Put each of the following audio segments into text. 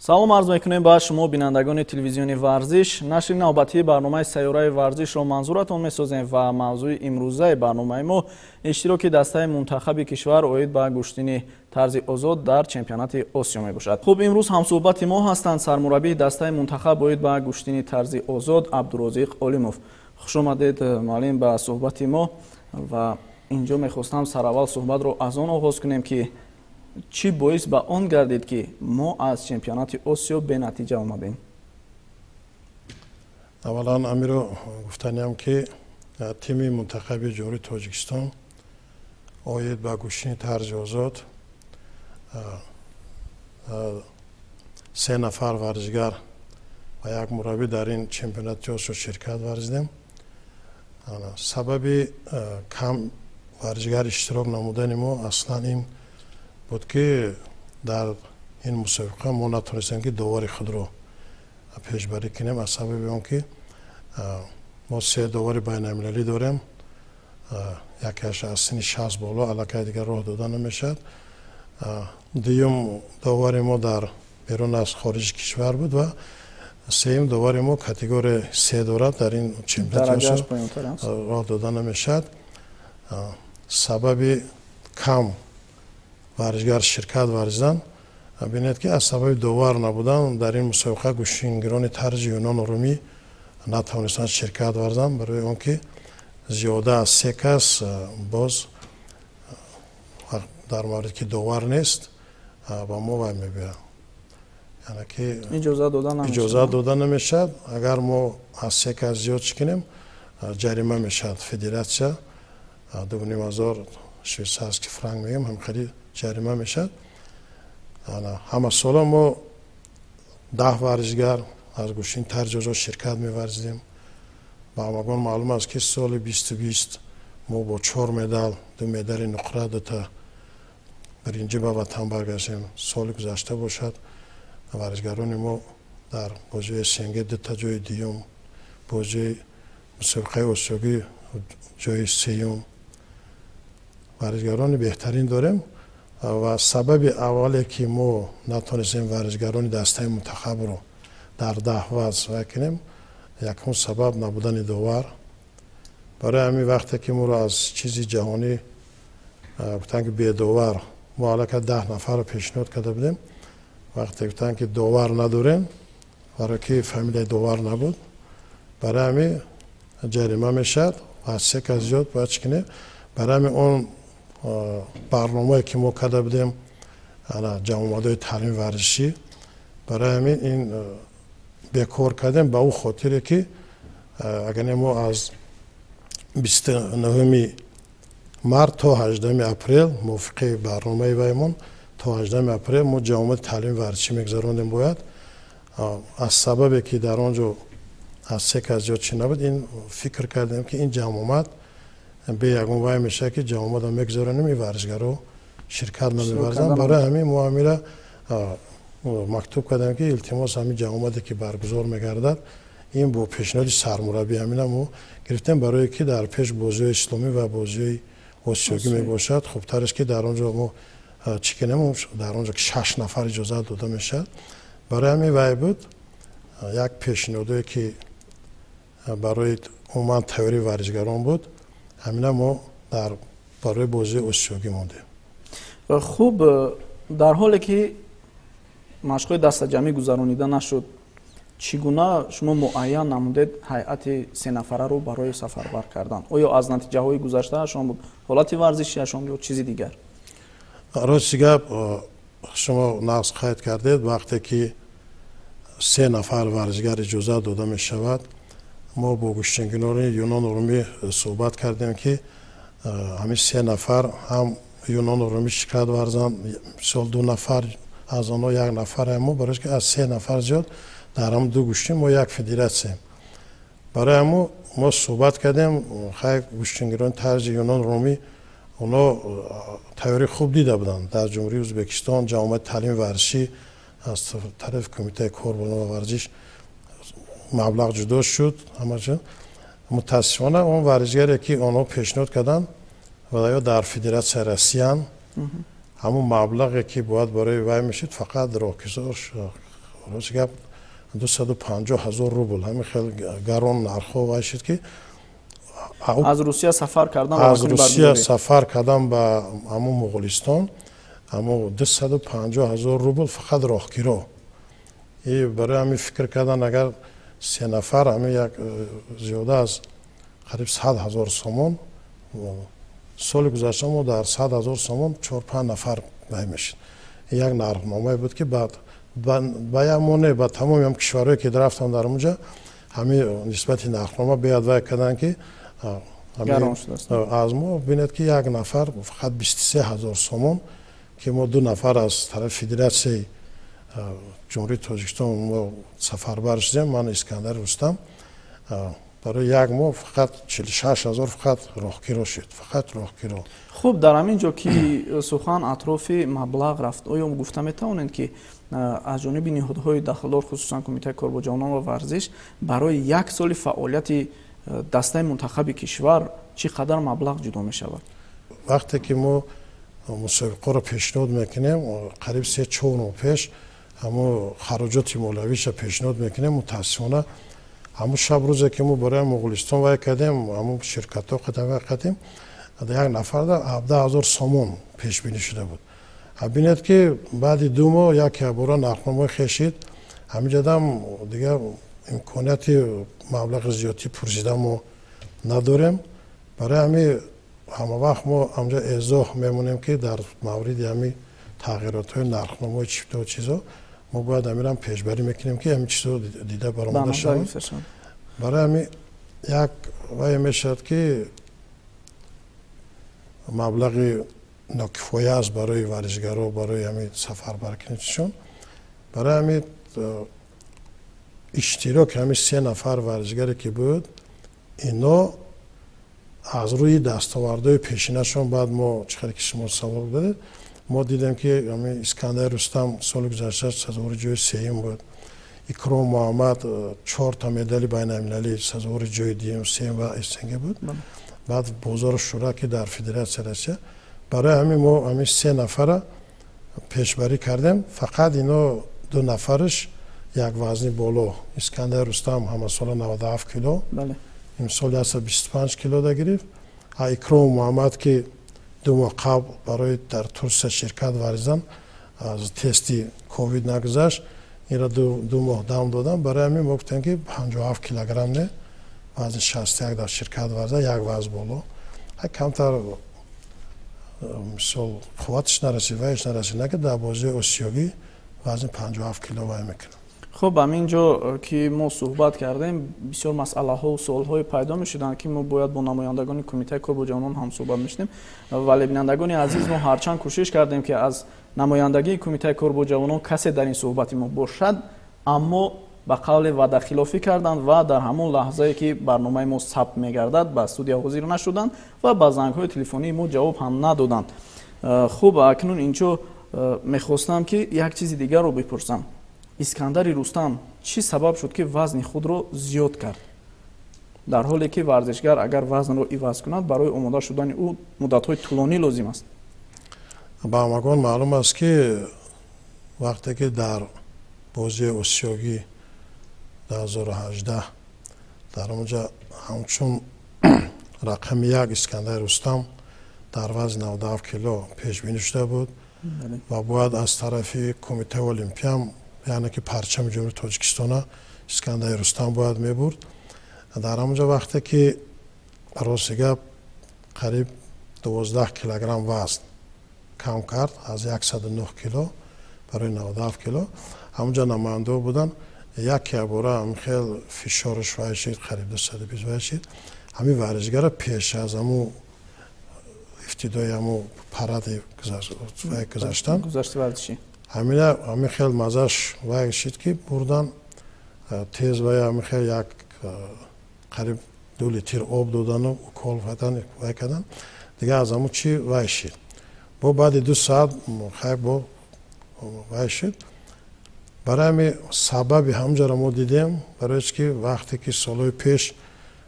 Салом арз мекунем ба шумо, бинандагони телевизиони «Варзиш». Нашри навбатии барномаи «Сайёраи варзишро» манзуратон месозем ва мавзӯи имрӯзаи барномаи мо иштироки дастаи мунтахаби кишвар оид ба гӯштини тарзи озод дар чемпионати Осиё мебошад. Хуб, имрӯз ҳамсӯҳбати мо ҳастанд сармураббии дастаи мунтахаб оид ба гӯштини тарзи озод Абдурозиқ Олимов. Хуш омадед, муаллим, ба суҳбати мо. Ва инҷо мехостам сараввал суҳбатро аз он оғоз кунем, ки чӣ боис ба он гардид, ки мо аз чемпионати Осиё бенатиҷа омадем? Аввалан, амиро гуфтаниам, ки тими мунтахаби Ҷумҳурии Тоҷикистон оид ба гӯштини тарзи озод се нафар варзишгар ва як мураббӣ дар ин чемпионати Осиё ширкат варзидем. Сабаби кам варзишгар иштирок намудани мо аслан ин буд, ки дар ин мусобиқа мо натонистем, ки довари худро пешбарӣ кунем, аз сабаби он ки мо се довари байналмилалӣ дорем, якеаш аз синни 60 боло, аллакай дигар роҳ дода намешавад. Дуюм довари мо дар берун аз хориҷи кишвар буд ва сеюм довари мо категория се дорад, дар ин чемпионати роҳ дода намешавад. Сабаби кам варзишгар ширкат варзидан, бинед, ки аз сабаби довар набудан дар ин мусобиқа гӯштингирони тарзи юнону румӣ натавонистанд ширкат варзанд, барои он ки зиёда аз се кас боз дар мавриде ки довар нест, ба мо вай мебиёяд, яъне ки иҷозат дода намешавад. Агар мо аз се кас зиёд чӣ кунем, ҷарима мешавад федератсия, 2500 швейцарский франк мегӯем, ҳамхели ҷарима мешавад. Ҳама сола мо 10 варзишгар аз гӯштини тарзи озод ширкат меварзидем. Ба ҳамагон маълум аст, ки соли 2020 мо бо чор медал, ду медали нуқра, дута биринҷӣ ба ватан баргаштем. Соли гузашта бошад, варзишгарони мо дар бозиҳои СНГ дута ҷои дуюм, бозии мусобиқаи осиёгӣ ҷои сеюм. Варзишгарони беҳтарин дорем ва сабаби аввале, ки мо натонистем варзишгарони дастаи мунтахабро дар 10 вазн вай кунем, якум сабаб набудани довар. Барои ҳамин вақте ки моро аз чизи ҷаҳонӣ гуфтанд, ки бедовар, мо аллакай 10 нафарро пешниҳод карда будем, вақте гуфтанд, ки довар надорем, барое ки фамилияи довар набуд, барои ҳамин ҷарима мешавад ва аз се кас зиёд бояд чӣ кунем. Барои ҳамин он барномае, ки мо карда будем, ҷамъомадҳои таълими варзишӣ, барои ҳамин ин бекор кардем, ба ӯ хотире ки агар не, мо аз 29-уми март то 18-уми апрел, мувофиқи барномаи ваймон, то 18-уми апрел мо ҷамъомади таълими варзишӣ мегузарондем бояд. Аз сабабе ки дар он ҷо аз се кас зиёд чӣ набуд, ин фикр кардем, ки ин ҷамъомад бе ягон вай мешавад, ки ҷамъомада мегузаронем, ин варзишгаро ширкат намеварзанд. Барои ҳамин мо ҳамира мактуб кардем, ки илтимос, ҳамин ҷамъомаде, ки баргузор мегардад, ин бо пешниҳоди сармураббӣ ҳамина мо гирифтем, барое ки дар пеш бозиҳои исломӣ ва бозиҳои осиёгӣ мебошад, хубтар аст, ки дар он ҷо мо чӣ кунем, дар он ҷо ки шаш нафар иҷозат дода мешавад. Барои ҳамин вай буд як пешниҳодое, ки барои умуман тайёрии варзишгарон буд, ҳамина мо дар барои бозии осиёгӣ мондем. Хуб, дар ҳоле ки машқҳои дастаҷамъӣ гузаронида нашуд, чӣ гуна шумо муайян намудед ҳайати сенафараро барои сафарбар кардан? Оё аз натиҷаҳои гузаштаашон буд, ҳолати варзишиашон ё чизи дигар? Рости гап, шумо нағз қайд кардед. Вақте ки се нафар варзишгар иҷозат дода мешавад, мо бо гӯштингирони юнону румӣ суҳбат кардем, ки ҳамин се нафар ҳам юнону румӣ ширкат варзанд, мисол, ду нафар аз онҳо, як нафар мо, барои ки аз се нафар зиёд дар ҳам ду гӯштин, мо як федератсияем. Барои ҳамо мо суҳбат кардем. Хай, гӯштингирони тарзи юнон румӣ, онҳо тайёрии хуб дида буданд дар Ҷумҳурии Ӯзбекистон, ҷамъомади таълими варзишӣ аз тарафи Кумитаи кор ва варзиш маблағ ҷудо шуд, ҳамаҷо. Мутаассифона, он варзишгаре, ки онҳо пешниҳод карданд, ва ё дар Федератсияи Россиян, ҳамун маблағе, ки бояд барои вай мешид, фақат роҳкизош. Рости гап, 250 000 рубл, ҳамин хел гарон нархҳо вай шуд, ки аз Русия сафар кардан. Аз Русия сафар кардан ба ҳамун Моғулистон, ҳамо 250 000 рубл фақат роҳкиро. И барои ҳамин фикр кардан, агар се нафар, ҳамин як зиёда аз қариб 100 000 сомон. Соли гузашта мо дар 100 000 сомон чор панҷ нафар вай мешид. Як нархномае буд, ки баъд ба як мо не, ба тамоми ҳам кишварҳое ки рафтам, дар онҷа ҳамин нисбати нархнома беяд вай карданд, ки аз мо бинед, ки як нафар фақат 23 000 сомон, ки мо ду нафар аз тарафи Федератсияи Ҷумҳурии Тоҷикистон мо сафарбар шудем, ман, Искандар, Рустам. Барои як моҳ фақат 46 000 фақат роҳкиро шуд, фақат роҳкиро. Хуб, дар ҳамин ҷо ки сухан атрофи маблағ рафт, оё гуфта метавонед, ки аз ҷониби ниҳодҳои дахлдор, хусусан Кумитаи кор бо ҷавонон ва варзиш, барои як соли фаъолияти дастаи мунтахаби кишвар чӣ қадар маблағ ҷудо мешавад? Вақте ки мо мусобиқаро пешниҳод мекунем, қариб 3-4 моҳ пеш ҳамо хароҷоти молиявиша пешниҳод мекунем. Мутаассифона, ҳамун шаб рӯзе ки мо барои Моғулистон вай кардем, ҳамун ширкатҳо қадам вай кардем, як нафарда 17 000 сомон пешбинӣ шуда буд. Бинед, ки баъди 2 моҳ як бора нархномаи хешид. Ҳаминҷадам дигар имконияти маблағи зиёдтӣ пурсида мо надорем. Барои ҳамин ҳама вақт мо ҳамҷа эзоҳ мемонем, ки дар мавриди ҳамин тағйиротҳои нархномаи чиптао чизо мо бояд ҳаминам пешбарӣ мекунем, ки ҳамин чизо дида баромада шавад. Барои ҳамин як вае мешавад, ки маблағи нокифоя аст барои варзишгаро, барои ҳамин сафарбаркунишон. Барои ҳамин иштироки ҳамин се нафар варзишгаре ки буд, ино аз рӯи дастовардҳои пешинашон. Баъд мо, чӣ хеле ки шумо савол додед, мо дидем, ки ҳамин Искандар Рустам соли гузашта сазовори ҷои сеюм буд, Икром Муҳаммад чорта медали байналмилалӣ, сазовори ҷои дуюм, сеюм ва СНГ буд, баъд Бозору Шӯра, ки дар Федератсияи Россия. Барои ҳамин мо ҳамин се нафара пешбарӣ кардем. Фақат ино ду нафараш як вазни боло. Искандар Рустам ҳамасола 97 кило, имсол 125 кило да гирифт, а Икром Муҳаммад, ки 2 моҳ қабл барои дар Турсия ширкат варзидан аз тести ковид нагузашт, инро 2 моҳ дам додам. Барои ҳамин мо гуфтем, ки 57 килограмм не, вазни 61 дар ширкат варза, як вазн боло. Камтар, мисол, қувваташ нарасид, вайш нарасид, на ки дар бозии осиёгӣ вазни 57 кило вай мекунад. Хуб, ҳамин ҷо ки мо суҳбат кардем, бисёр масъалаҳо суолҳое пайдо мешуданд, ки мо бояд бо намояндагони Кумитаи кор бо ҷавонон ҳам суҳбат мешудем. Вале, бинандагони азиз, мо ҳарчанд кӯшиш кардем, ки аз намояндагии Кумитаи кор бо ҷавонон касе дар ин суҳбати мо бошад, аммо ба қавле ваъдахилофӣ карданд ва дар ҳамон лаҳзае ки барномаи мо сабт мегардад, ба студия ҳозир нашуданд ва ба зангҳои телефонии мо ҷавоб ҳам надоданд. Хуб, акнун инҷо мехостам, ки як чизи дигарро бипурсам. Искандари Рустам чӣ сабаб шуд, ки вазни худро зиёд кард, дар ҳоле ки варзишгар агар вазнро иваз кунад, барои омода шудани ӯ муддатҳои тӯлонӣ лозим аст? Ба ҳамагон маълум аст, ки вақте ки дар бозии осиёгӣ 2018 дар онҷа ҳамчун рақами як Искандари Рустам дар вазни 97 кило пешбинӣ шуда буд ва бояд аз тарафи Кумитаи Олимпиам, яъне ки парчами Ҷумҳурии Тоҷикистона Искандари Рустам бояд мебурд. Дар ҳамонҷо вақте ки, рости гап, қариб 12 килограмм вазн кам кард, аз 109 кило барои 97 кило, ҳамонҷо намояндаҳо буданд, як бора хел фишораш вай шид, қариб 220 вай шид. Ҳамин варзишгара пеш аз ҳамун ифтидои ҳамун паради гузаштан гузашти варзишӣ ҳамина ҳамин хел мазаш вай шид, ки бурдан тез вай ҳамин хел як қариб 2 литр об додану укол вай кардан. Дигар аз ҳамун чи вай шид, бо баъди 2 соат хай бо вай шид. Барои ҳамин сабаби ҳамҷаро мо дидем, барои ки вақте ки солҳои пеш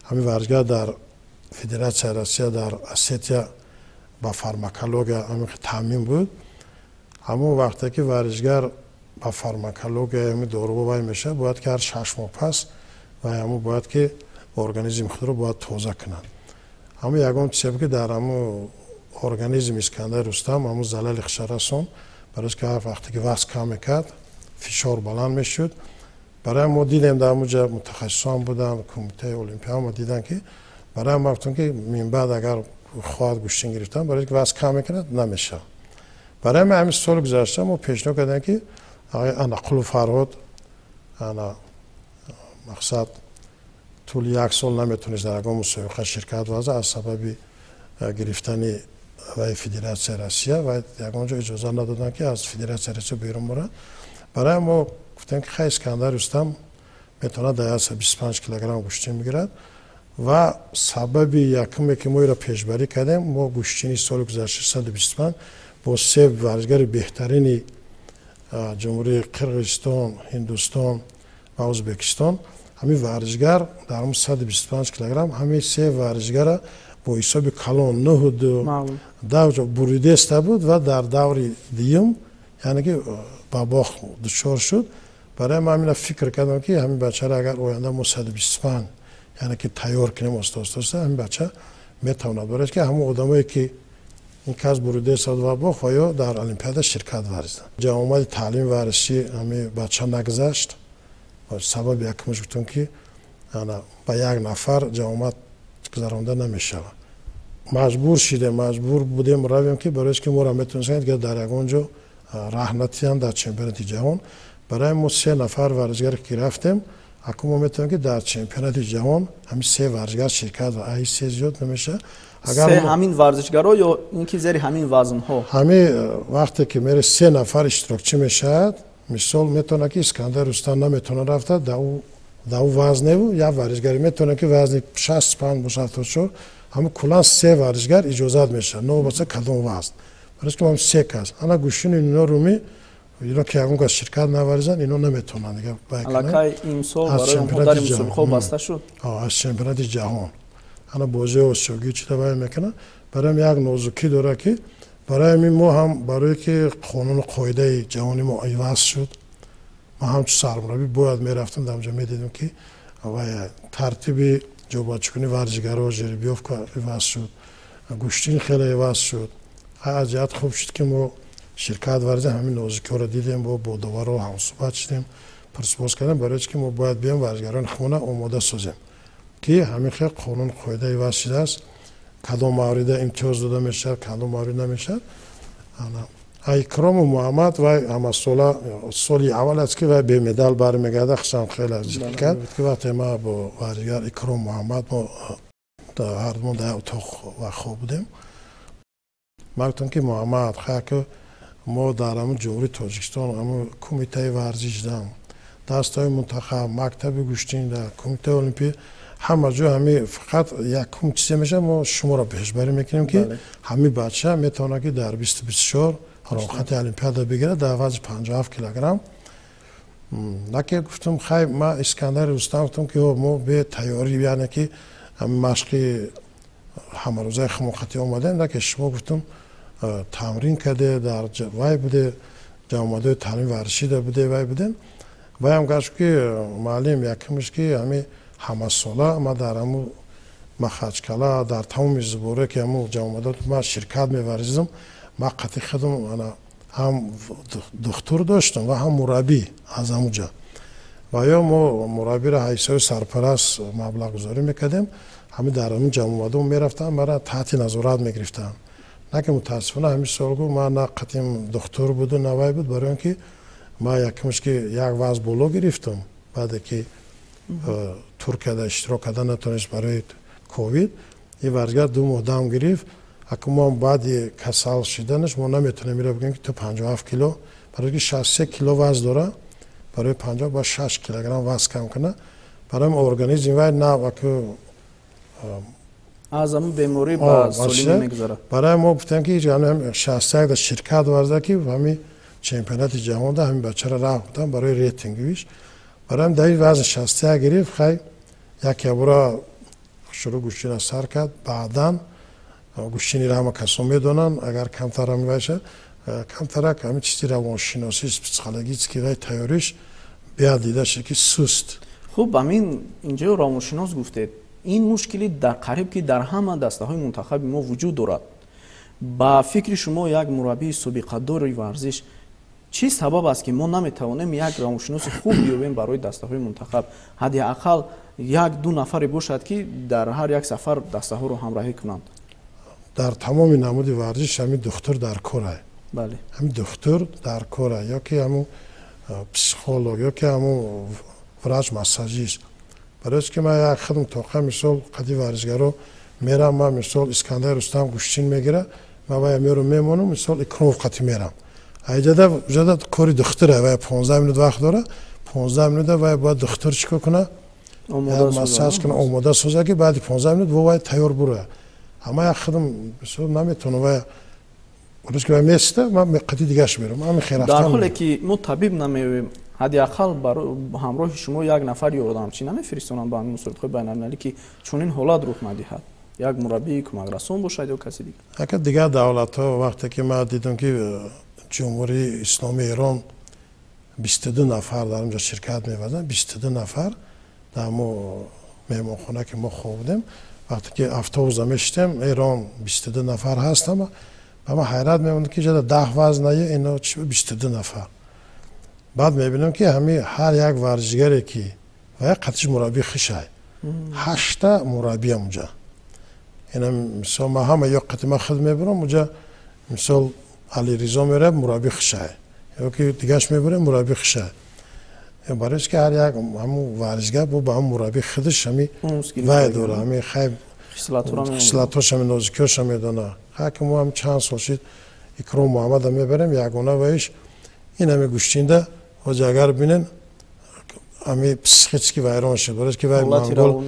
ҳамин варзишгар дар Федератсияи Россия, дар Осетия ба фармакология ҳамин таъмин буд, ҳамон вақте ки варзишгар ба фармакология ҳами доруҳо вай мешавад, бояд ки ҳар 6 моҳ пас вай ҳаму бояд ки организми худро бояд тоза кунад. Ҳаму ягон чизе ки дар ҳаму организми Искандар Рустам ҳаму залали хиша расон, барои ки ҳар вақте ки вазн кам мекард, фишор баланд мешуд. Барои мо дидем дар ҳамуҷа мутахассисон буданд, кумитаи олимпия ҳама диданд ки барои ма гуфтам ки минбаъд агар хоҳад гӯштин гирифтан, барои ки вазн кам мекунад, намешавад. Барои ма ҳамин соли гузашта мо пешниҳод кардем ки ана Қулу Фарҳод ана мақсад тӯли як сол наметавонист дар ягон мусобиқа ширкат варзад аз сабаби гирифтани вай Федератсияи Россия ва ягон ҷо иҷоза надоданд ки аз Федератсияи Россия берун бурад. Барои мо гуфтем ки хай Искандар Рустам метавонад дар 125 килограмм гӯштин бигирад ва сабаби якуме ки мо иро пешбарӣ кардем, мо гӯштини соли гузашта 125 бо се варзишгари беҳтарини Ҷумҳурии Қирғизистон, Ҳиндустон ва Ӯзбекистон, ҳамин варзишгар дар 125 килограмм ҳамин се варзишгара бо ҳисоби калон 9-2 давр буридеста буд ва дар даври дуюм яъне ки ба бохт дучор шуд. Барои ман ҳамина фикр кардам ки ҳамин бачаро агар оянда мо 125 яъне ки тайёр кунем оста оста ҳамин бача метавонад, барои ки ҳамон одамое ки ин кас буридеста ва бохт ва ё дар олимпиада ширкат варзиданд. Ҷамъомади таълими варзишӣ ҳамин бача нагузашт. Сабаби якумаш гуфтам ки ба як нафар ҷамъомад гузаронда намешавад. Маҷбур шидем, маҷбур будем равем ки барои ки моро метавонистанд ки дар ягон ҷо раҳ натиҳанд дар чемпионати ҷаҳон. Барои мо се нафар варзишгар ки рафтем, акун мо метавонем ки дар чемпионати ҷаҳон ҳамин се варзишгар ширкат ва ай се зиёд намешавад. Агар се ҳамин варзишгаро ё ин ки зери ҳамин вазнҳо? Ҳамин вақте ки мере се нафар иштирокчӣ мешавад, мисол метавонад ки Искандар Рустам наметавонад рафта дар ӯ вазневу як варзишгаре метавонад ки вазни 65 бошад 74, ҳамин куллан се варзишгар иҷозат мешавад, новобаста кадом вазн. Барои ки мо се кас ана гӯштини ино румӣ ино ки ягон кас ширкат наварзанд, ино наметавонанд дигар. Аллакай имсол барои онҳо дар мусобиқаҳо баста шуд? Аз чемпионати ҷаҳон ана бозиҳои осиёгӣ чита вай мекунад. Барои як нозукӣ дорад ки барои ҳамин мо ҳам барое ки қонуну қоидаи ҷаҳони мо иваз шуд, ман ҳамчун сармураббӣ бояд мерафтам дар онҷо медидам ки вай тартиби ҷобаҷӯкунии варзишгаро жеребьёвка иваз шуд, гӯштин хеле иваз шуд. Аз ҷиҳат хуб шуд ки мо ширкат варзидем, ҳамин нозукиҳоро дидем, бо доварҳо ҳамсӯҳбат шудем, пурсупос кардем, барои ки мо бояд биём варзишгарони худро омода созем ки ҳамин хел қонун қоида иваз шудааст, кадом маврида имтиёз дода мешавад, кадом маврид намешавад. Икрому Муҳаммад вай ҳамасола соли аввал аст ки вай бемедал бармегардад, хусусан хеле зикр кард ки вақте ма бо варзишгар Икром Муҳаммад мо ҳардумон дар утоқ ва хоб будем, ман гуфтам ки Муҳаммад, хай ки мо дар ҳамун Ҷумҳурии Тоҷикистон ҳамун кумитаи варзишдам, дастаҳои мунтахаб, мактаби гӯштинда, кумитаи олимпӣ, ҳама ҷо ҳами фақат якум чизе мешавад, мо шуморо пешбарӣ мекунем ки ҳамин бача метавонад ки дар 2024 роҳхати олимпиада бигирад дар вазни 57 килограмм. Наки гуфтам хай ма Искандари Рустам гуфтам ки мо бе тайёрӣ, яъне ки ҳамин машқи ҳамарӯзаи хумоқатӣ омадем, наки шумо гуфтам тамрин карде, дар вай буде, ҷамъомадҳои таълими варзишида буде, вай будем. Вайам гашт ки муаллим якумш ки ҳамин ҳамасола ма дар ҳамун Махачкала дар тамоми зуборе ки ҳамун ҷамъомадот ма ширкат меварзидам, ма қатъи худам ана ҳам духтур доштам ва ҳам мураббӣ аз ҳамун ҷа. Ва ё мо мураббиро ҳайсои сарпараст маблағгузорӣ мекардем, ҳамин дар ҳамун ҷамъомадо мерафтам, мара таҳти назорат мегирифтам. На ки мутаассифона ҳамин сол гу ман на қатъим духтур буду на вай буд, барои он ки ман якумш ки як вазн боло гирифтам, баъде ки Туркияда иштирок карда натавонист барои ковид, ин варзишгар 2 моҳ дам гирифт. Акун мо баъди касал шиданаш мо наметавонем иро бигӯем ки ту 57 кило, барои ки 63 кило вазн дора, барои 50 бояд 6 килограмм вазн кам кунад. Барои организм вай на аку аз ҳамун беморӣ ба солимӣ мегузарад. Барои мо гуфтем ки 61 да ширкат варза ки ҳамин чемпионати ҷаҳонда ҳамин бачаро рафт будам барои рейтингвиш. Барои дар ин вазн 61 гирифт, хай як ябора шурӯъ гӯштина сар кард. Баъдан гӯштиниро ҳама касон медонанд, агар камтар ҳам бошад, Камтарак ҳамин чизи равоншиносӣ, психологически вай тайёриш биёд дида шуд, ки суст. Хуб, ҳамин инҷо равоншинос гуфтед. Ин мушкилӣ дар қариб ки дар ҳама дастаҳои мунтахаби мо вуҷуд дорад. Ба фикри шумо, як мураббии собиқадори варзиш, чӣ сабаб аст, ки мо наметавонем як равоншиноси хуб биёбем барои дастаҳои мунтахаб? Ҳадди ақал як ду нафаре бошад, ки дар ҳар як сафар дастаҳоро ҳамроҳӣ кунанд. Дар тамоми намуди варзиш ҳамин духтур дар кора. Ҳамин духтур дар кора, ё ки ҳамун психолог, ё ки ҳамун врач массажист. Барои ки ман як худам тоқа, мисол, қади варзишгаро мерам, ман, мисол, Искандар Рустам гӯштин мегира, ман вая мерам, мемонам, мисол, Икромов қати мерам. Айҷада уҷада кори духтура, вая 15 минут вақт дора, 15 минута вая бояд духтур чӣ кор куна? Массаж куна, омода соза, ки баъди 15 минут бо вай тайёр бура. Ама як худам, мисол, наметавонам, вая рӯз ки вай места, ман қати дигаш мерам. Ҳамин хел. Дар ҳоле ки мо табиб намеёбем, ҳадди ақал ҳамроҳи шумо як нафар ёрдамчӣ намефиристонанд ба ҳамин мусобиқаҳои байналмилалӣ, ки чунин ҳолат рух надиҳад? Як мураббии кӯмакрасон бошад ё каси дигар. Ака, дигар давлатҳо, вақте ки ман дидам, ки Ҷумҳурии Исломии Эрон 22 нафар дар онҷо ширкат меварзанд, 22 нафар дар мо меҳмонхона, ки мо хоб будем, вақте ки автобуса мешитем, Эрон 22 нафар ҳастам, ба ман ҳайрат мемонд, ки ҷада 10 вазнае ино чи 22 нафар. Баъд мебинам, ки ҳами ҳар як варзишгаре, ки ва як қатиш мураббӣ хишай, ҳашта мураббиам уҷа. Ина, мисол, ман ҳама ё қати ман худ мебурам уҷа, мисол, Алиризо мерав, мураббӣ хишай, ё ки дигаш мебурем, мураббӣ хишай. Барои ки ҳар як ҳамун варзишгар бо ба ҳамун мураббӣ худаш ҳами вай дора, ҳами хай хислатош, ҳами нозикиёша медона. Хай, ки мо ҳам чанд сол шид Икром Муҳаммада мебарем, ягона ваиш ин ҳами гӯштинда ҳоҷи агар бинен, ҳами психически вайрон шуд, барои ки вай монгол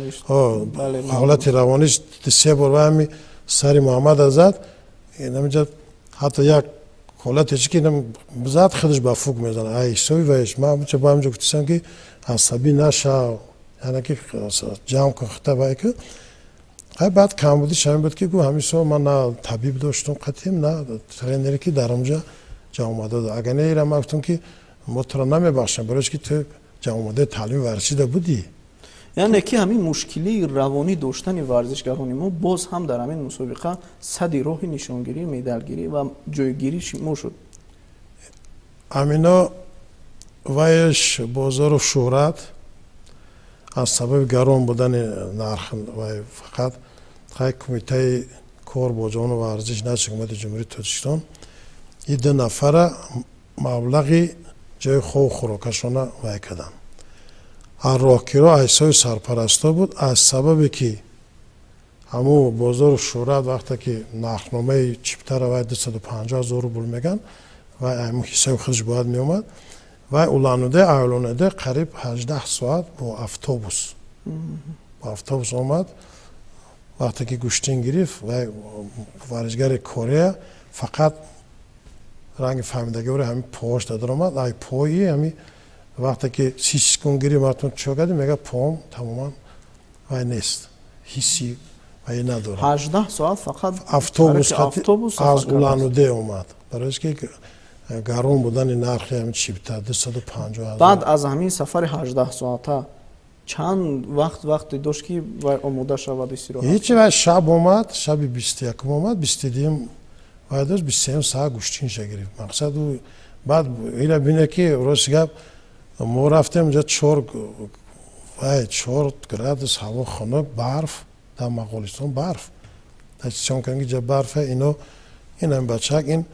ҳолати равониш се бор вай ҳами сари Муҳаммада зад. Инамиҷа ҳатто як ҳолате чи ки зад, худаш ба фук мезанад. Ай ҳисоби ваиш ман ҳамча ба ҳамҷо гуфтисам, ки асабӣ нашав, яъне ки ҷамъ кун хита вай ки. Хай, баъд камбудиш ҳамин буд, ки гу ҳамин сол ман на табиб доштум қатим, на тренере, ки дар онҷа ҷамъомада. Агар не, ира ман гуфтам, ки мо туро намебахшам, барои ки ту ҷамъомадаи таълими варзишида будӣ. Яъне ки ҳамин мушкилии равонӣ доштани варзишгарони мо боз ҳам дар ҳамин мусобиқа сади роҳи нишонгирӣ, медалгирӣ ва ҷойгирӣ мо шуд. Ҳамино вайш Бозору Шӯҳрат аз сабаби гарон будани нарх вай фақат хай Кумитаи кор бо ҷавону варзиш назди Ҳукумати Ҷумҳурии Тоҷикистон ин ду нафара маблағи ҷои хобу хӯрокашона вай карданд. Роҳкиро аз ҳисоби сарпарастҳо буд, аз сабабе ки ҳамун Бозору Шӯҳрат вақте ки нархномаи чиптара вай 250 000 рубл меган, вай ҳамун ҳисоби худаш бояд меомад. Вай Улануде, Улануде қариб 18 соат бо автобус омад. Вақте ки гӯштин гирифт, вай варзишгари Корея фақат ранги фаҳмидагӣ ҳамин пош дар омад. Ай пои ҳами вақте ки 30 секунд гирифт, мартун чо кардем, мега поам тамоман вай нест, ҳисси вай надорам. 18 соат фақат? Автобус аз Улануде омад, барои ки гарон будани нархи ҳамин чипта 250. Баъд аз ҳамин сафари 18 соата чанд вақте дошт, ки вай омода шавад, истироҳат? Ҳечи, вай шаб омад, шаби 21-ум омад, 22-юм вай дошт, 23-ум саат гӯштинша гирифт. Мақсад баъд ира бине, ки рости гап, мо рафтем унҷа, чор вай 4 градус ҳаво хунук, барф, дар Моғолистон барф чон кардем, ки ҷа барфа. Ино инам бачак, ин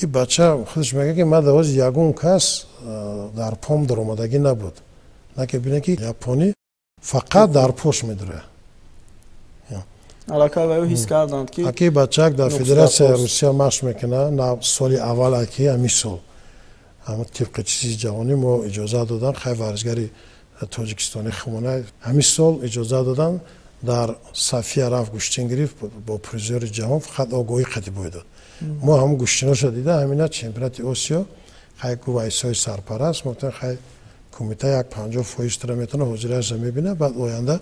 бача худаш мегӯяд, ки ман дар ягон кас дар пом даромадагӣ набуд, на ки бинед, ки японӣ фақат дар пош медурад. Аллакай ваё ҳис карданд, ки аки бачак дар Федератсияи Русия машқ мекунад. На соли аввал, аки ҳамин сол ҳамн тибқи чизи ҷаҳонӣ мо иҷозат додан, хай, варзишгари тоҷикистонӣ хумона ҳамин сол иҷозат додан, дар София рафт, гӯштин гирифт бо призёри ҷаҳон, фақат огоҳӣ қати бой дод. Мо ҳамн гӯштиноша дида, ҳамина чемпионати Осиё, хай, гу вайсои сарпараст мо, хай, кумита як 50% тара метавона ҳозираша мебина. Баъд оянда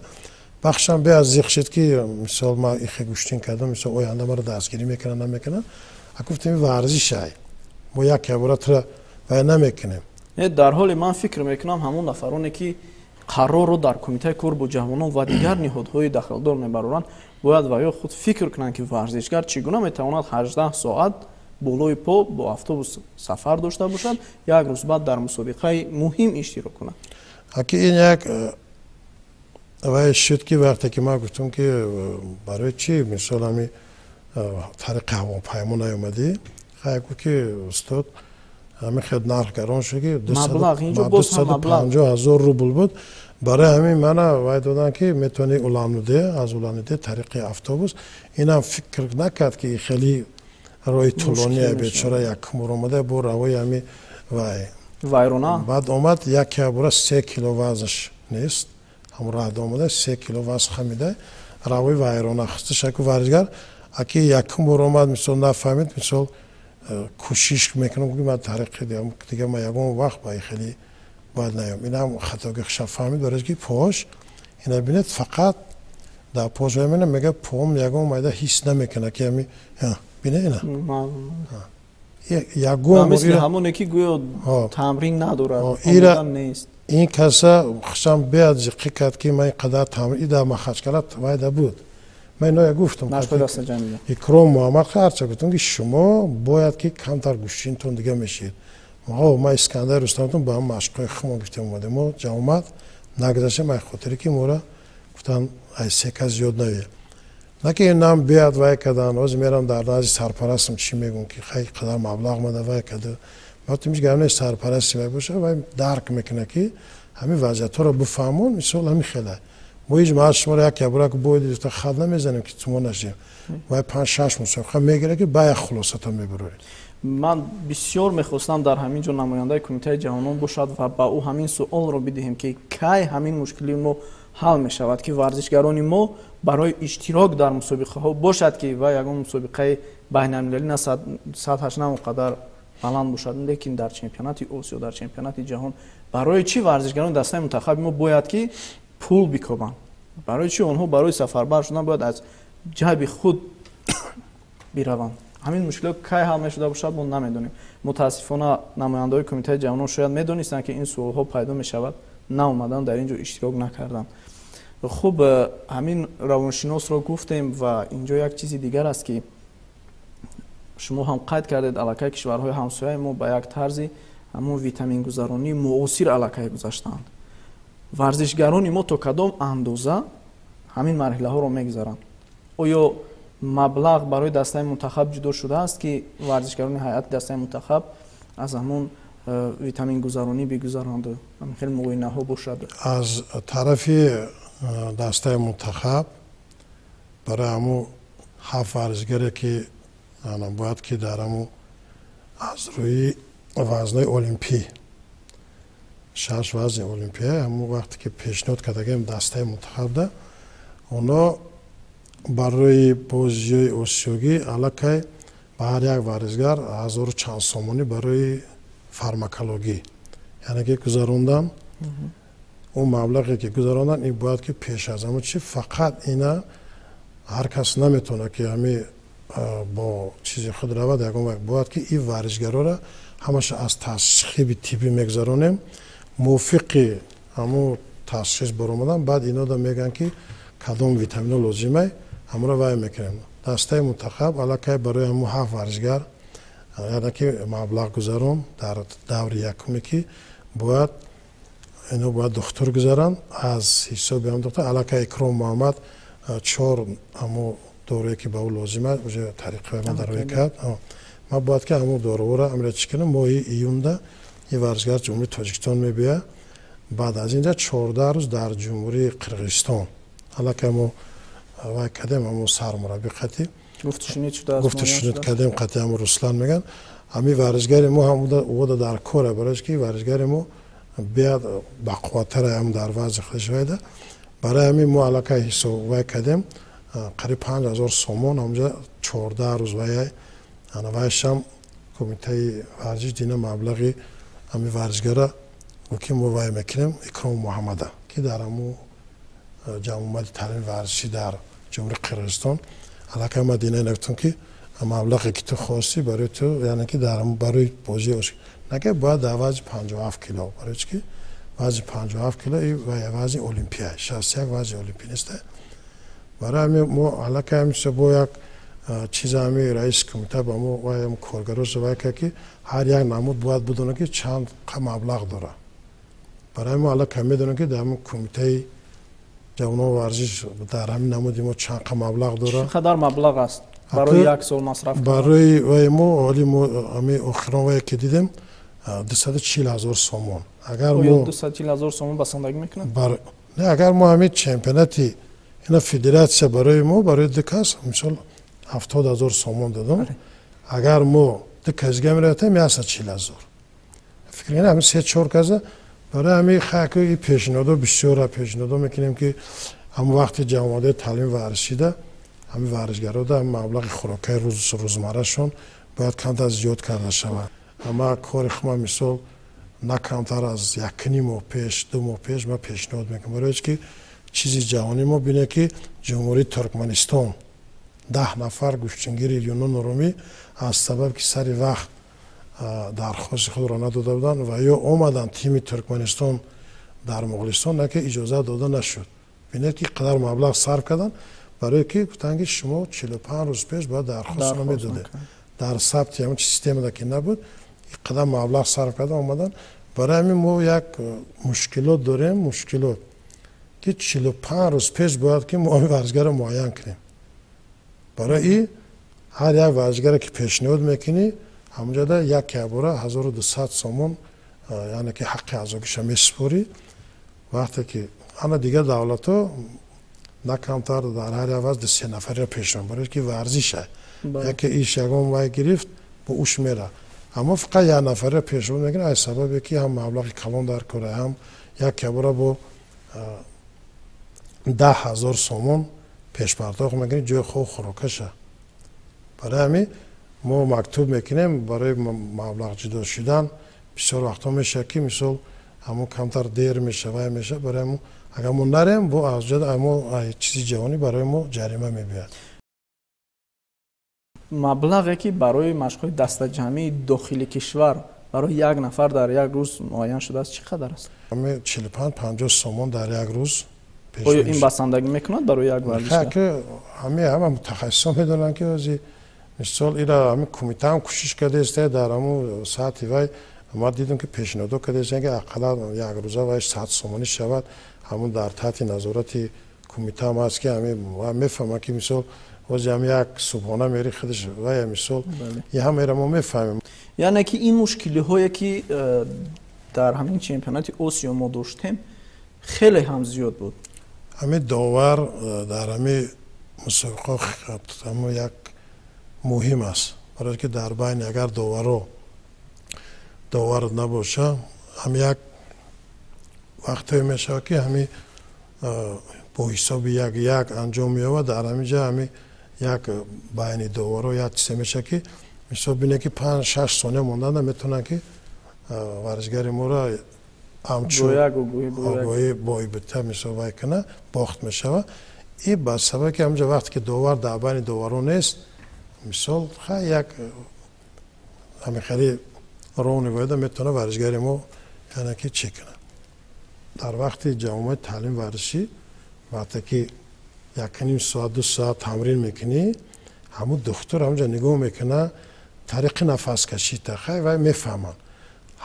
бахшам беаз зиқ шид, ки мисол, ман ихе гӯштин кардам, мисол, оянда маро дастгирӣ мекунанд, намекунанд. Гуфтем, варзиш ай, мо як ябора тура вай намекунем. Дар ҳоле ман фикр мекунам, ҳамон нафароне, ки қарорро дар Кумитаи кор бо ҷавонон ва дигар ниҳодҳои дахлдор мебароранд, бояд ва ё худ фикр кунанд, ки варзишгар чӣ гуна метавонад 18 соат болои по бо автобус сафар дошта бошад, як рӯз баъд дар мусобиқаи муҳим иштирок кунад. Аки ин як вай шуд, ки вақте ки ман гуфтам, ки барои чӣ, мисол, ҳами тариқи ҳавопаймо наёмадӣ, хай, гуфт, ки устод, ҳамин хел нарх гарон шуд, ки 250 000 рубл буд. Барои ҳамин мана вай доданд, ки метавонӣ Улануде, аз Улануде тариқи автобус. Инам фикр накард, ки хеле роҳи тӯлония, бечора якум бор омада бо равои ҳами вай вайрона. Баъд омад, як бора 3 кило вазнш нест, ҳамон раҳда омада, 3 кило вазн хамида, равои вайрона хасташаку. Варзишгар аки якум бор омад, мисол, нафаҳмид. Мисол, кӯшиш мекунам, ки ман тариқи дига ман ягон вақт ба хеле бояд наём. Инам хатоги хуша фаҳмид, барои ки пош ина бинед, фақат дар пош мена мега, пом ягон майда ҳис намекунад, ки ами бине ина ягон мисли ҳамоне, ки гӯё тамрин надорад, нест. Ин каса хушам беад зиқӣ кард, ки ман ин қадар тамрин ида Махачкала вайда буд. Ман иноя гуфтам, Икром Муҳаммад, ҳарча гуфтам, ки шумо бояд ки камтар гӯштинтон дига мешид. Ма Искандар Рустамтон ба ҳам машқҳои худмон гуфтем, омадем, мо ҷамоат нагузаштем, ай хотире ки мора гуфтан, ай се кас зиёд наве. На ки инам бияд вай кардан. Ҳозир мерам дар назди сарпарастам, чӣ мегӯм, ки хай, қадар маблағ мада вай карда. Ма ҳеҷ гап нест, сарпарасти вай боша, вай дарк мекунад, ки ҳамин вазъиятҳоро бифаҳмон. Мисол, ҳамин хела мо ҳеҷ маҳал шуморо як ябора боид хат намезанем, ки тумо нашем. Вай панҷ шаш мусобиқа мегирад, ки ба як хулосата мебуроред. Ман бисёр мехостам, дар ҳамин ҷо намояндаи Кумитаи ҷавонон бошад ва ба ӯ ҳамин суолро бидиҳем, ки кай ҳамин мушкили мо ҳал мешавад, ки варзишгарони мо барои иштирок дар мусобиқаҳо бошад, ки ва ягон мусобиқаи байналмилалӣ на, сатҳаш на он қадар баланд бошад, лекин дар чемпионати Осиё, дар чемпионати ҷаҳон барои чӣ варзишгарони дастаи мунтахаби мо бояд ки пул бикобанд? Барои чӣ онҳо барои сафарбар шудан бояд аз ҷайби худ бираванд? Ҳамин мушкилот кай ҳал мешуда бошад, мо намедонем. Мутаассифона, намояндаҳои Кумитаи ҷавонон шояд медонистанд, ки ин суолҳо пайдо мешавад, наомаданд, дар ин ҷо иштирок накарданд. Хуб, ҳамин равоншиносро гуфтем ва инҷо як чизи дигар аст, ки шумо ҳам қайд кардед. Аллакай кишварҳои ҳамсояи мо ба як тарзи ҳамон витамингузаронии муосир аллакай гузаштаанд. Варзишгарони мо то кадом андоза ҳамин марҳилаҳоро мегузаранд? Оё маблағ барои дастаи мунтахаб ҷудо шудааст, ки варзишгарони ҳайати дастаи мунтахаб аз ҳамон витамингузаронӣ бигузаранду хеле муоинаҳо бошад? Аз тарафи дастаи мунтахаб барои ҳамун ҳафт варзишгаре, ки бояд ки дар ҳамун аз рӯи вазнои олимпӣ, шаш вазни олимпия, ҳамун вақте ки пешниҳод кардагем дастаи мунтахабда, онҳо барои бозиҳои осиёгӣ аллакай ба ҳар як варзишгар ҳазору чанд сомонӣ барои фармакологӣ, яъне ки гузарондан, он маблағе ки гузарондан, ин бояд ки пеш аз ҳама чи фақат ина ҳар кас наметавонад, ки ҳами бо чизи худ равад ягон вақт. Бояд ки ин варзишгароро ҳамаша аз ташхиби тиббӣ мегузаронем. Мувофиқи ҳамун ташхис баромадан, баъд инода мегӯянд, ки кадом витамино лозимай, ҳамонро вай мекунем. Дастаи мунтахаб аллакай барои ҳамун ҳафт варзишгар, яъне ки маблағ гузарон дар даври якуме, ки бояд ино бояд духтур гузаранд, аз ҳисоби ҳам духтур аллакай Икром Муҳаммад чор ҳамун доруе, ки ба ӯ лозим аст, уже тариқи ман дар кард. Ман бояд ки ҳамун доруҳоро амра чӣ кунам. Моҳи июнда ин варзишгар Ҷумҳурии Тоҷикистон мебиёяд. Баъд аз инҷа 14 рӯз дар Ҷумҳурии Қирғизистон аллакай мо вай кардем, ҳамун сармураббӣ қатӣ гуфтушунид кардем, қатӣ ҳамун Руслан мегӯянд. Ҳамин варзишгари мо ҳам ода дар кора, барои ки варзишгари мо бияд бақувваттара ҳам дар вазни худаш вайда. Барои ҳамин мо аллакай ҳисоб вай кардем, қариб 5000 сомон ҳамҷа 14 рӯз вай вайшам кумитаи варзиш дина маблағи ҳамин варзишгара ки мо вай мекунем, Икром Муҳаммада, ки дар ҳамун ҷамъомади таълими варзишӣ дар Ҷумҳурии Қирғизистон аллакай ма дина нагуфтам, ки Маблағе ки ту хостӣ, барои ту, яъне ки дар барои бозии наке бояд дар вазни 57 кило, барои чи ки вазни 57 кило вазни олимпия, 61 вазни олимпӣ нест. Барои ҳамин мо аллакай ҳамин бо як чиза ҳами раиси кумита ба мо вай коргарош вай кард, ки ҳар як намуд бояд бидонад, ки чанд маблағ дорад. Барои мо аллакай медонем, ки дар ҳамин кумитаи ҷавонон варзиш дар ҳамин намуди мо чанд маблағ дорад. Чӣ қадар маблағ аст барои як сол масраф? Барои вай мо ҳоли мо ҳами охирон вае ки дидем, 240 000 сомон. Агар мо 240 000 сомон басандагӣ мекунад? Не, агар мо ҳамин чемпионати ина федератсия барои мо, барои ду кас, мисол, 70 000 сомон додам, агар мо ду касига мерафтем, 140 000. Фикр кунед, ҳамин се чор каса. Барои ҳамин хаку и пешниҳодо бисёра пешниҳодо мекунем, ки ҳамон вақти ҷамъомадаи таълими варзишида ҳамин варзишгарода ҳамин маблағи хӯрокаи рӯзмаррашон бояд камтар зиёд карда шавад. Ама кори хума, мисол, на камтар аз якним моҳ пеш, 2 моҳ пеш ма пешниҳод мекунам, барои ки чизи ҷаҳонӣ мо бинед, ки Ҷумҳурии Туркманистон 10 нафар гӯштингири юнону румӣ аз сабаб ки сари вақт дархости худро надода буданд ва ё омаданд тими Туркманистон дар Моғулистон, на ки иҷозат дода нашуд. Бинед, ки қадар маблағ сарф карданд, барое ки гуфтанд, ки шумо 45 рӯз пеш бояд дархостро медодед. Дар сабти ҳамн системада ки набуд, қадар маблағ сарф карда омаданд. Барои ҳамин мо як мушкилот дорем, мушкилот ки 45 рӯз пеш бояд ки мо варзишгарро муайян кунем. Барои и ҳар як варзишгаре ки пешниҳод мекунӣ, ҳамонҷода як ябора 1200 сомон, яъне ки ҳаққи аъзогиша месупорӣ. Вақте ки ана дигар давлатҳо на камтар дар ҳар як вазн се нафарро пешниҳод, барои ки варзиша яке иш ягон вай гирифт, бо уш мера, аммо фақат як нафарро пешниҳод мекунад, аз сабабе ки ҳам маблағи калон дар кора, ҳам як ябора бо 10 000 сомон пешпардохт мекунӣ, ҷои хоб, хӯрокаша. Барои ҳамин мо мактуб мекунем барои маблағ ҷудо шудан. Бисёр вақтҳо мешавад, ки мисол ҳамон камтар дер мешава, вай мешавад. Барои ҳамон агар мо нарем, бо аз мо чизи ҷаҳонӣ барои мо ҷарима мебиёяд. Маблағе ки барои машқҳои дастаҷамъии дохили кишвар барои як нафар дар як рӯз муайян шудааст, чӣ қадар аст? 45-50 сомон дар як рӯз. Оё ин басандагӣ мекунад барои як варзишгар? Ҳами ҳама мутахассисон медонанд, ки ози мисол ира ҳами кумита ҳам кӯшиш кардааст. Дар ҳамун саати вай ма дидем, ки пешниҳодо кардааст, ки ақаллан як рӯза вай 100 сомонӣ шавад. Ҳамун дар таҳти назорати кумита ҳам аст, ки ҳами мефаҳмад, ки мисол ози ҳам як субҳона мери худаш вай, мисол, и ҳамаро мо мефаҳмем. Яъне ки ин мушкилиҳое ки дар ҳамин чемпионати Осиё мо доштем, хеле ҳам зиёд буд. Ҳамин довар дар ҳамин мусобиқаҳо ҳамун як муҳим аст, барое ки дар байни агар доваро довар набоша, ҳам як вақтҳое мешавад, ки ҳамин бо ҳисоби як як анҷом меёбад. Дар ҳамин ҷа ҳамин як байни доваро як чизе мешавад, ки мисол бинед, ки 5-6 сония монданда метавонанд, ки варзишгари моро ҳамчун огоҳӣ боибита, мисол, вай кана, бохт мешавад. И ба сабаби ки ҳамҷа вақте ки довар дар байни доваро нест, мисол, ха, як ҳамин хеле ровни воида метавонад варзишгари мо, яъне ки чӣ кунад. Дар вақти ҷамъомади таълими варзишӣ, вақте ки якним соат, 2 соат тамрин мекунӣ, ҳамун духтур ҳамҷа нигоҳ мекунад тариқи нафаскашита, хай, вай мефаҳманд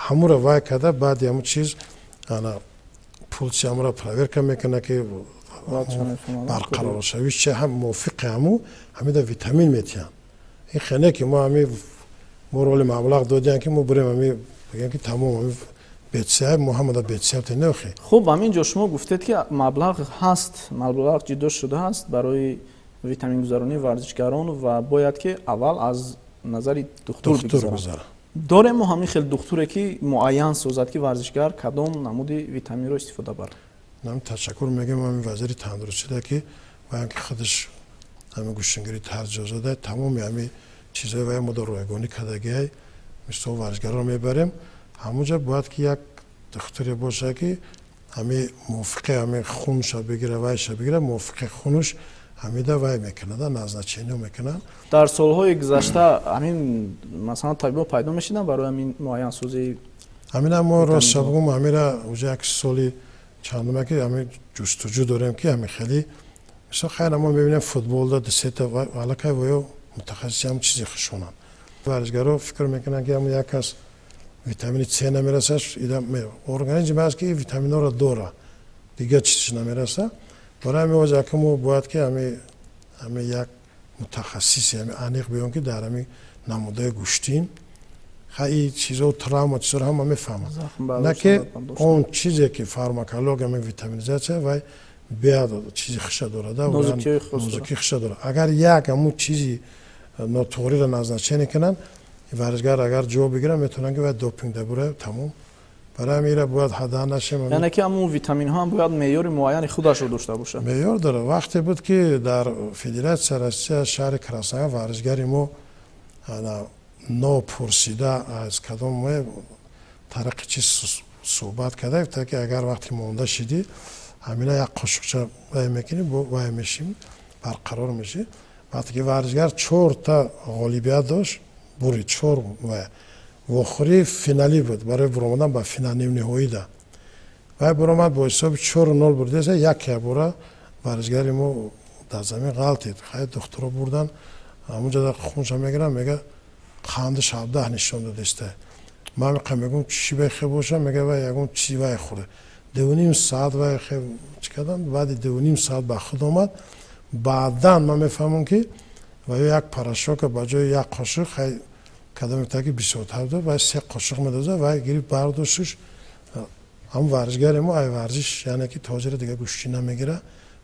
ҳамуро. Вай карда, баъди ҳамун чиз ана пулси ҳамуро проверка мекунад, ки барқароршавиш чи ҳам мувофиқи ҳаму ҳамида витамин метиҳанд. Ин хене ки мо ҳами мо роли маблағ додиям, ки мо бурем, ҳами бигем, ки тамом, ҳами бетсиҳаб мо ҳамада бетсиҳаб неохи. Хуб, ҳамин ҷо шумо гуфтед, ки маблағ ҳаст, маблағ ҷудо шудааст барои витамингузаронии варзишгарон ва бояд ки аввал аз назари духтур бигузарад. Дорем мо ҳамин хел духтуре, ки муайян созад, ки варзишгар кадом намуди витаминро истифода барад? Нам ташаккур мегӯем ҳамин вазири тандурустида, ки ваям ки худаш ҳамин гӯштингирӣ тарҷозада, тамоми ҳамин чизҳои вай мо дар ройгонӣ кардагиай. Мисол, варзишгарро мебарем, ҳамунҷа бояд ки як духтуре бошад, ки ҳамин мувофиқи ҳамин хунша бигира, вайша бигира, мувофиқи хунуш. Ҳамида вай мекунад, назначение мекунад. Дар солҳои гузашта ҳамин масалан табибо пайдо мешиданд барои ҳамин муайянсозии? Ҳамина мо рост бигӯм, ҳамира уже як соли чандума ки ҳамин ҷустуҷӯ дорем, ки ҳамин хеле мисол хайр, мо мебинем футболда дусета аллакай воё мутахассиси ҳам чизи хушонанд. Варзишгаро фикр мекунанд, ки ҳам як кас витамини С намерасад, организм аст ки витаминҳоро дора, дигар чизш намераса. Барои ҳамин оз яке мо бояд ки ҳами як мутахассиси ҳами аниқ биён, ки дар ҳами намудаи гӯштин хай чизо, травма, чизоро ҳама мефаҳмад, на ки он чизе ки фармакология, ҳами витаминизация вай беад чизи хиша дорад, нозукии хиша дорад. Агар як ҳамун чизи нотуғриро назначение кунанд, варзишгар агар ҷо бигирад, метавонанд ки вай допинг дабура, тамом. Барои ҳамин ира бояд ҳада нашем. Яъне ки ҳамун витаминҳо ҳам бояд меъёри муайяни худашро дошта бошад. Меъёр дорад. Вақте буд, ки дар Федератсия Россия, шаҳри Краснояр, варзишгари мо нопурсида аз кадом тариқи чи суҳбат карда, гуфта ки агар вақте монда шидӣ, ҳамина як қошуқча вай мекунӣ, вай мешӣ, барқарор мешӣ. Вақте ки варзишгар чорта ғолибият дошт, бури чор вай вохӯрии финалӣ буд барои буромадан ба финал, нимниҳоида вай буромад, бо ҳисоби 4-0 бурдеса, як ябора варзишгари мо дар замин ғалтид. Хай, духтуро бурдан, ҳамунҷа хунша мегирам, мега қандиш 17 нишон додиста. Ман меқа мегӯм, чӣ бехе боша? Мега вай ягон чизи вай хӯрда. 2,5 саат вай хе чӣ кардан, баъди 2,5 саат ба худ омад. Баъдан ман мефаҳмам, ки вай як порошока ба ҷои як қошуқ хай кадом мегуфта, ки бисёртар буд, вай се қошуқ медоза, вай гирифт, бардоштуш. Ҳам варзишгари мо ай варзиш, яъне ки тозира дига гӯштӣ намегира,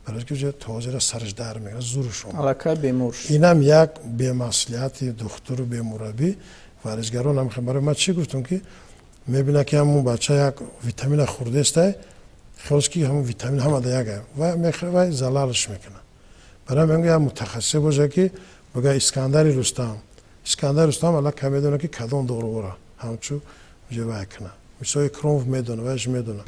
барои ки тозира сараш дар мегира, зурш. Аллакай бемор. Инам як бемаслиҳати духтуру бемураббӣ. Варзишгарон ҳам, барои ман чӣ гуфтам, ки мебинад, ки ҳамун бача як витамина хӯрдестай, хиёлш ки ҳамун витамин ҳамада як вай мехӯра, вай залалш мекунад. Барои мегӯям, як мутахассисе боша, ки бага Искандари Рустам, Искандар Рустам аллакай медонад, ки кадом доруҳоро ҳамчу вай кунад. Мисол Икромов медонад, вайш медонад,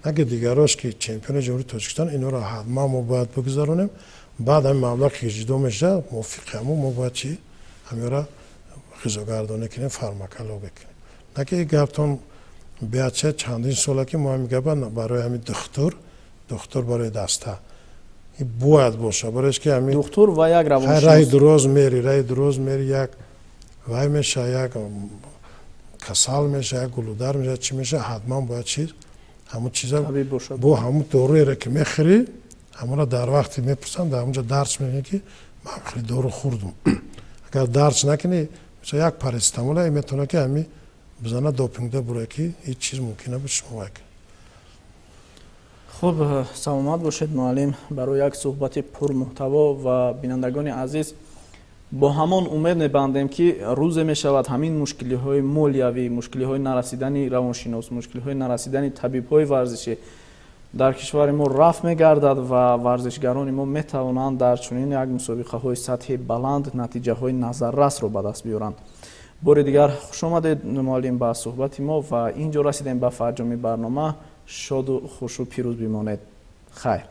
на ки дигарош, ки чемпиони Ҷумҳурии Тоҷикистон. Инҳоро ҳатман мо бояд бигузаронем. Баъд ҳамин маблағ ки ҷудо мешавад, мувофиқи ҳамун мо бояд чи ҳаминро ғизогардонӣ кунем, фармакология кунем. На ки гаптон бияча, чандин сола ки мо ҳамин гапа барои ҳамин духтур барои даста бояд боша, барои ки ҳамин духтур ва як равоншинос. Раҳи дуроз мери, раҳи дуроз мери, як вай меша, як касал меша, як гулудар меша, чӣ меша, ҳатман бояд чиз ҳамун чиза бо ҳамун доруере ки мехӯрӣ, ҳамонро дар вақте мепурсанд, дар ҳамунҷо дарс мекунӣ, ки ман хеле дору хӯрдум. Агар дарс накунӣ, мисол як парацетамол метавонад ки ҳами бизана, допингда бура, ки ҳеҷ чиз мумкин набуд шумо вай. Хуб, саломат бошед, муаллим, барои як суҳбати пурмуҳтаво. Ва бинандагони азиз, бо ҳамон умед мебандем, ки рӯзе мешавад, ҳамин мушкилиҳои молиявӣ, мушкилиҳои нарасидани равоншинос, мушкилиҳои нарасидани табибҳои варзишӣ дар кишвари мо рафт мегардад ва варзишгарони мо метавонанд дар чунин як мусобиқаҳои сатҳи баланд натиҷаҳои назаррасро ба даст биёранд. Бори дигар хушомадед, муаллим, ба суҳбати мо. Ва ин ҷо расидем ба фарҷоми барнома. Шоду хушу пирӯз бимонед. Хайр.